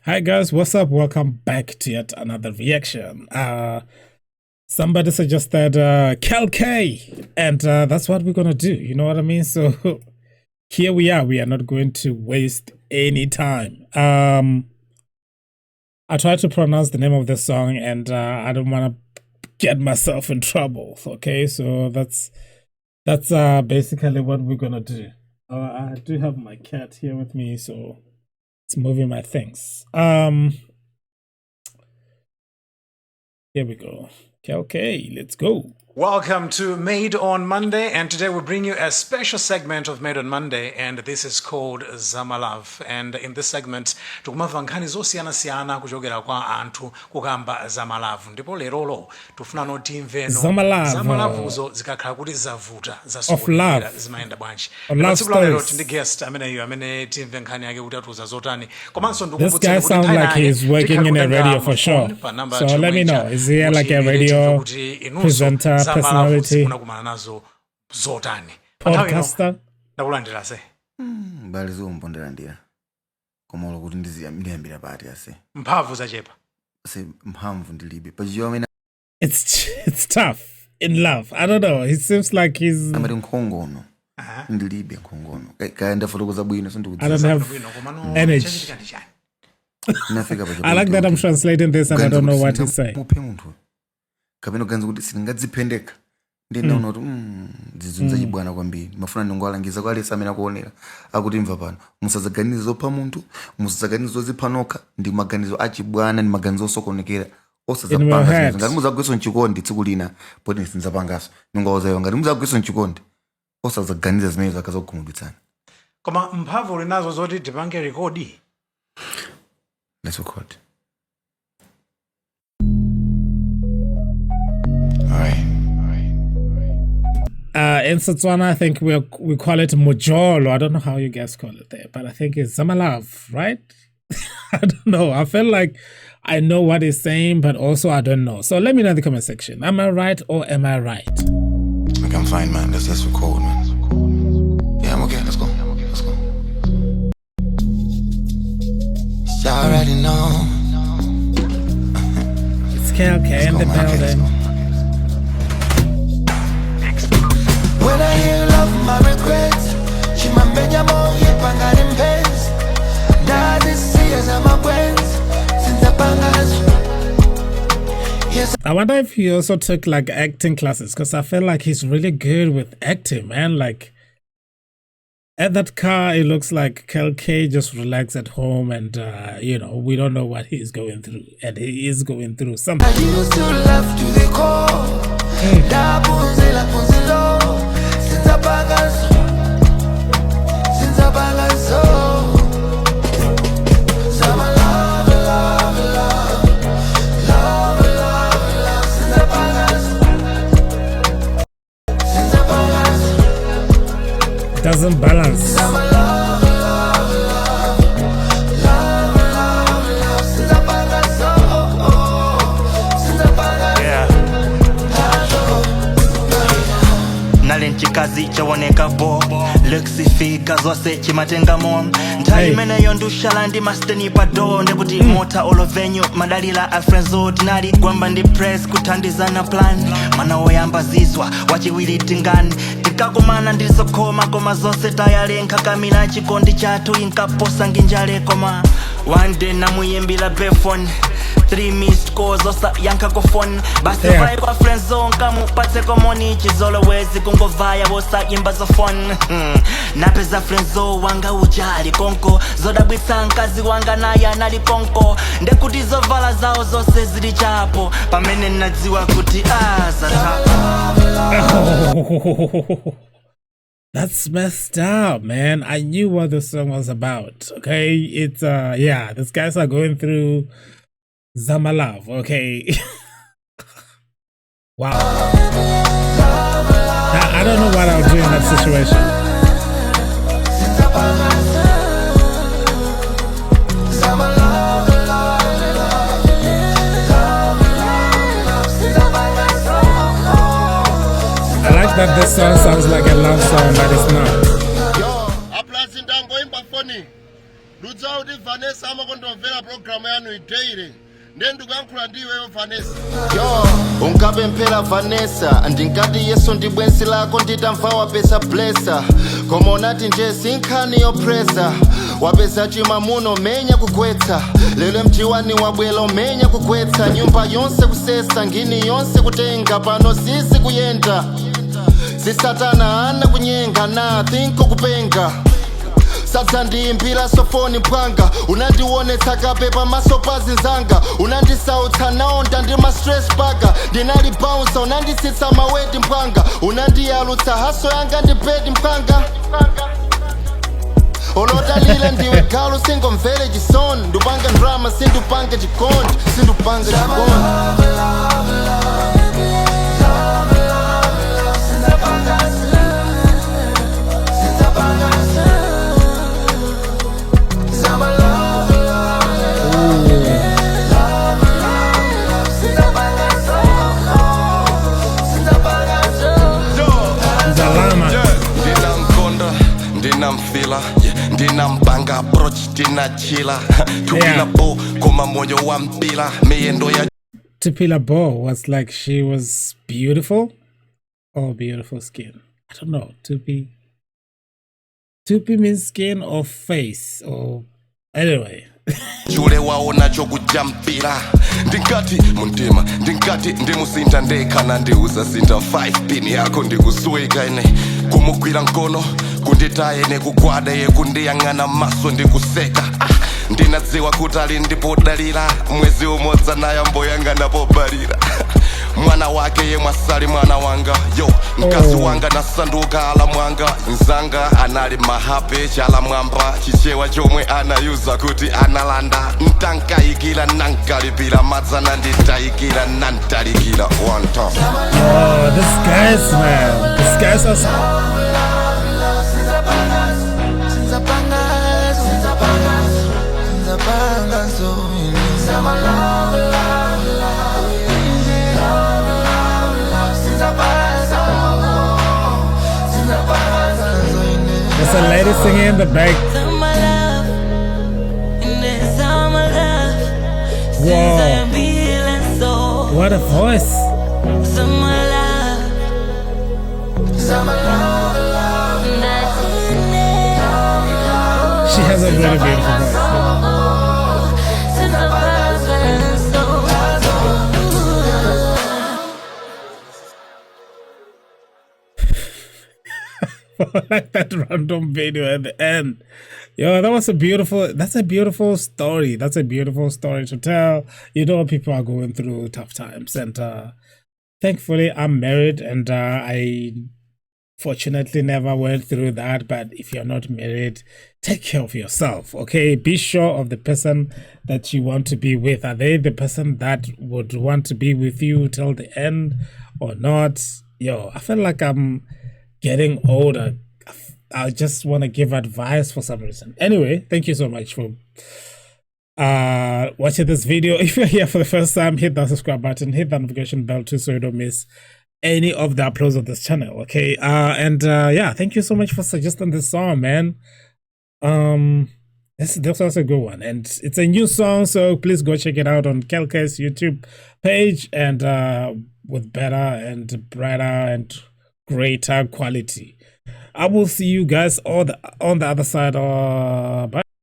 Hi guys, what's up? Welcome back to yet another reaction. Somebody suggested Kell Kay, and that's what we're gonna do. You know what I mean? So here we are. We are not going to waste any time. I tried to pronounce the name of the song, and I don't want to get myself in trouble. Okay, so that's basically what we're gonna do. I do have my cat here with me, so it's moving my things. Here we go. Okay, let's go. Welcome to Made on Monday, and today we bring you a special segment of Made on Monday, and this is called Zamalove. And in this segment, tikumamva nkhani zosiyanasiyana kuchokera kwa anthu kukamba za love. Ndipo lerolo tifuna timveno Zamalove. Za lovezo zikakhala kuti zavuta, Of love. Zimayenda bwanji? Of love Tsiku la lero stories. Ndi guest ameneyo amene timve nkhani yake kuti atiuza zotani. Komanso This guy sounds like he's working in a radio for sure. So let me know. Is he like a radio presenter, personality, munakumana nazo zotani? Pa nthawi ino, podcaster? Ndakulandira se. Mbali zombo ndalandira, koma ulo kuti ndiyambira pati ase? Mphamvu zachepa. Se mphamvu ndilibe pachiyo amene It's tough in love. I don't know. He seems like he's. Amati nkhongono ndilibe nkhongono. Kaya ndafotokoza bwino? I don't have Bwino, komano energy. Chachitika ndi chani? Nafika. I like that I'm translating this and I don't know what he's saying. Muphe munthu kapena kuganiza kuti sindingadziphendeka, ndinaona kuti zizunza chibwana kwambiri. Mafuna ndingowalangiza kwa aliyense amene akuonera, akutimva pano: musadzaganize zopha munthu, musadzaganize zozipha nokha. Ndi maganizo achibwana, ndi maganizo osokonekera. In your Osadzapanga head. zimenezo. Ngati muzagwiso mchikondi tsiku lina, poti sindidzapangaso, ndingowazayo, ngati muzagwiso mchikondi, osadzaganiza zimenezo, akazakukhumudwitsani. Koma mphamvu uli nazo zoti tipange record? Let's record. All right. In Setswana, I think we call it mojolo. I don't know how you guys call it there, but I think it's Zamalove, right? I don't know. I feel like I know what he's saying, but also I don't know. So let me know in the comment section. Am I right or am I right? Okay, I'm fine, man. Let's record, man. Yeah, I'm okay. Let's go. Let's go. You already know. It's KLK in Go, the man. Okay, let's building. go. When I hear love, my regrets. Chimamenya moyo pangani mpenzi. Ndazisiya zamabwenzi. Sinzapangazo. Yes, I wonder if he also took like acting classes, because I feel like he's really good with acting, man. Like at that car, it looks like Kell Kay just relaxed at home, and we don't know what he's going through, and he is going through something. I used to love to the core. Ndaphunzila phunzilo. Sinzapangazo. Sinzapangazo. Zama love, love, love. Love, love, love. Sinzapangazo. Sinzapangazo. Doesn't balance. Zama love, love, love. Love, love, love. Sinzapangazo. Sinzapangazo. Yeah. Nali nchikazi chawoneka bo lekisifika zose chimatengamo nthawi Hey. imeneyo ndushala ndi masteni pado ndekuti mota olovenyu madalila a frenzo tinali gwamba ndi press kuthandizana plan mwana woyamba zizwa wachiwiri tingani tikakumana ndizokhoma koma zonse tayalenkha kamina chikondi chathu inkaposa nginjale koma one day namuyimbila befone, three missed calls osayankha kufoni basi. Yeah. Vaye kwa friendzone kamupatse komoni chizolowezi kungovaya wosayimba zofoni. Napeza friendzo wanga uja ali konko zodabwitsa mkazi wanga naye anali konko ndekuti zovala zawo zonse zili chapo pamene nadziwa kuti azatha. Oh, that's messed up, man. I knew what the song was about. Okay, it's yeah, these guys are going through Zamalove. Okay, wow. I don't know what I'll do in that situation. Sinzapangazo. Zama love, love, love. Love, love, love. Sinzapangazo. I like that this song sounds like a love song, but it's not. Yo, aplasi ndangoimba foni ndudza kuti Vanessa amakondomvera programu yanu daily, ndiye ndikuyankhula ndi iweyo Vanessa. Yo, unkapemphera Vanessa, ndingati Yesu ndi bwenzi lako, nditamva wapeza blesa, koma unati nje sinkhani yopresa, wapeza chimamuno menya kugwetsa, lero mjiwani wabwela umenya kugwetsa, nyumba yonse kusesa, ngini yonse kutenga, pano sisi kuyenda, sisatana ana kunyenga na thinko kupenga, sadzandiyimbira sofoni phwanga, unandionetsa kape pamaso pa zinzanga, unandisautsa naonda ndi ma stress paka ndinali bouncer, unanditsitsa maweti mphwanga, unandiyalutsa haso yanga ndi bedi mphwanga, olotalile ndiwe galu singomvere chisoni, ndupanga drama sindupanga chikondi, sindupanga chikondi. Zalama. Ndinamkonda, ndinamfila, yeah, ndinampanga approach, ndinachila tupila bo koma moyo wa mpila miyendo ya Tupila Bo was like, she was beautiful or beautiful skin. I don't know. Tupi. Tupi means skin or face or anyway. Chule waona chokujampira, ndingati muntima ndingati ndimusinta ndekha, ndiuza sinta 5 pin yako ndikusweka ine kumugwira mkono kunditaye nekugwada ye kundiyang'ana maso ndikuseka, ah, ndinadziwa kuti ali ndipodalira mwezi umodzi anayamboyanga napobalira mwana wake yemwe asali mwana wanga yo mkazi Oh. wanga nasanduka ala mwanga nzanga anali mahape chala mwamba chichewa chomwe anayuza kuti analanda ntankayikira nankalipira madzana nditayikira nantalikira one time. Oh, this guys, man. This guys are There's a lady singing in the back. Whoa. What a voice. She has a really beautiful voice. Like that random video at the end. Yo, that was a beautiful, that's a beautiful story. That's a beautiful story to tell. You know, people are going through tough times, and thankfully I'm married, and I fortunately never went through that. But if you're not married, take care of yourself, okay? Be sure of the person that you want to be with. Are they the person that would want to be with you till the end or not? Yo, I feel like I'm getting older. I just want to give advice for some reason. Anyway, thank you so much for watching this video. If you're here for the first time, hit that subscribe button, hit that notification bell too, so you don't miss any of the uploads of this channel, okay? And yeah, thank you so much for suggesting this song, man. This was a good one, and it's a new song, so please go check it out on Kelkay's YouTube page, and with better and brighter and greater quality. I will see you guys all on the other side. Bye.